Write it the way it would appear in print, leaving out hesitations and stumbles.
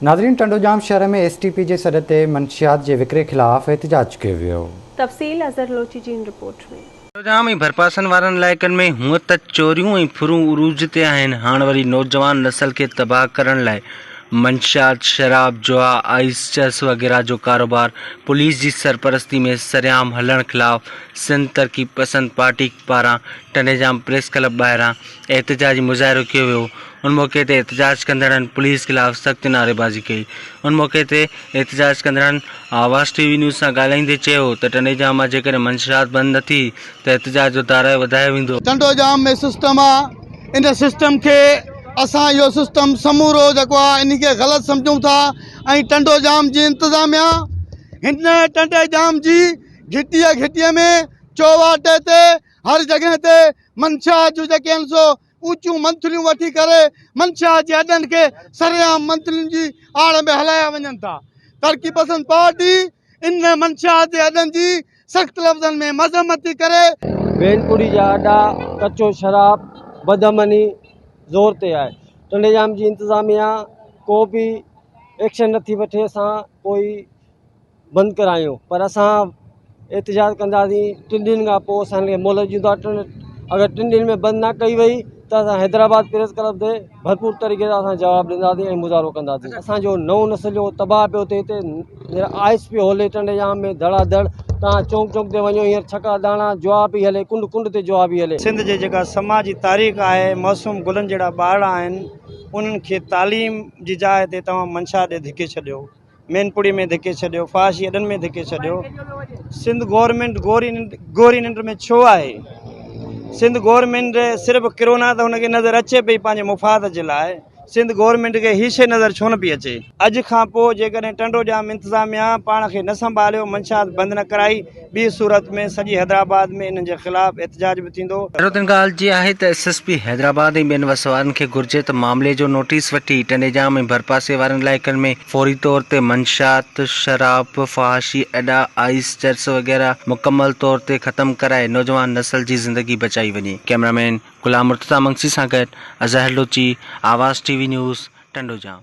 ناظرين ٽنڊوڄام شهر ۾ S T P جي سڏ تي منشيات جي وڪري خلاف احتجاج ڪيو ويو. تفصيل اظهر لوچي جي هن رپورٽ ۾. ٽنڊوڄام ۽ ڀرپاسن وارن علائقن ۾ هونء ته چوريون ۽ ڦرون عروج تي آهن هاڻ وري نوجوان نسل کي تباهه ڪرڻ لاء منشيات، شراب، جوا، آئيس، چرس وغيره جو ڪاروبار پوليس جي سرپرستي ۾ سرعام هلڻ خلاف سنڌ ترقي پسند پارٽي پاران ٽنڊوڄام پريس ڪلب ٻاهران احتجاجي مظاهرو ڪيو ويو، ان موقعي تي احتجاج ڪندڙن پوليس خلاف سخت نعريبازي ڪئي، ان موقعي تي احتجاج ڪندڙن آواز ٽي وي نيوز سان ڳالهائيندي چيو ته ٽنڊوڄام مان جيڪڏهن منشيات بند نه ٿي ته احتجاج جو دائرو وڌايو ويندو. ٽنڊوڄام ۾ سسٽم آ ان سسٽم کي اسان اهو سسٽم سمورو جيڪو آ ان کي غلط سمجهون ٿا ۽ ٽنڊوڄام جي انتظاميا هن ٽنڊوڄام جي گهٽيء گهٽيء ۾ چوواٽي تي هر جڳهه تي منشيات جون جيڪي آهن سو اوچيون منٿليون وٺي ڪري منشيات جي اڏن کي سرعام منٿلين جي آڙ ۾ هلايا وڃن ٿا. ترقي پسند پارٽي ان منشيات جي اڏن جي سخت لفظن ۾ مذمت ٿي ڪري. وين پڙي جا اڏا، ڪچو شراب، بدامني زور تي آهي. ٽنڊي ڄام جي انتظاميا ڪو به ايڪشن نٿي وٺي اسان ڪوئي بند ڪرايون پر اسان احتجاج ڪنداسين ٽن ڏينهن کان پوء اسان کي مهلت ڏيون ٿا ٽن اگر ٽن ڏينهن ۾ بند نه ڪئي وئي ته اسان حيدرآباد پريس ڪلب تي ڀرپور طريقي سان اسان جواب ڏينداسين ۽ مظاهرو ڪنداسين اسانجو نئون نسل جو تباهه پيو ٿئي هتي هينئر آئس پيو هلي ٽنڊي ڄام ۾ ڌڙا ڌڙ تان چونڪ چونڪ تي وڃو هينئر ڇڪا داڻا جوا پئي هلي ڪنڊ ڪنڊ تي جوا پئي هلي. سنڌ جي جيڪا سماجي تاريخ آهي معصوم گلن جهڙا ٻارڙا آهن انهن کي تعليم جي جاء تي توهان منشا ڏي ڌڪي ڇڏيو. مين پڙي ۾ ڌڪي ڇڏيو، فحاشي اڏن ۾ ڌڪي ڇڏيو، سنڌ گورنمينٽ گوري ننڊ گوري ننڊ ۾ ڇو آهي؟ سنڌ گورنمينٽ صرف ڪرونا ته هن کي نظر اچي پئي پنهنجي مفاد جي لاء، سنڌ گورنمينٽ کي هي شيء نظر ڇو نه پئي اچي؟ اڄ کان پوء جيڪڏهن ٽنڊو ڄام انتظاميا پاڻ کي نه سنڀاليو، منشيات بند نه ڪرائي، ٻي صورت ۾ سڄي حيدرآباد ۾ انهن جي خلاف احتجاج به ٿيندو. حيرت ان ڳالهه جي آهي ته ايس ايس پي حيدرآباد ۽ ٻين وس وارن کي گهرجي ته معاملي جو نوٽيس وٺي ٽنڊي ڄام ۽ ڀرپاسي وارن علائقن ۾ فوري طور تي منشيات، شراب، فحاشي اڏا، آئيس، چرس وغيره مڪمل طور تي ختم ڪرائي نوجوان نسل جي زندگي بچائي وڃي. ڪئميرا مين غلام مرتضيٰ منگسي سان گڏ Azhar Lochi, Awaz T V news, Tando Jam.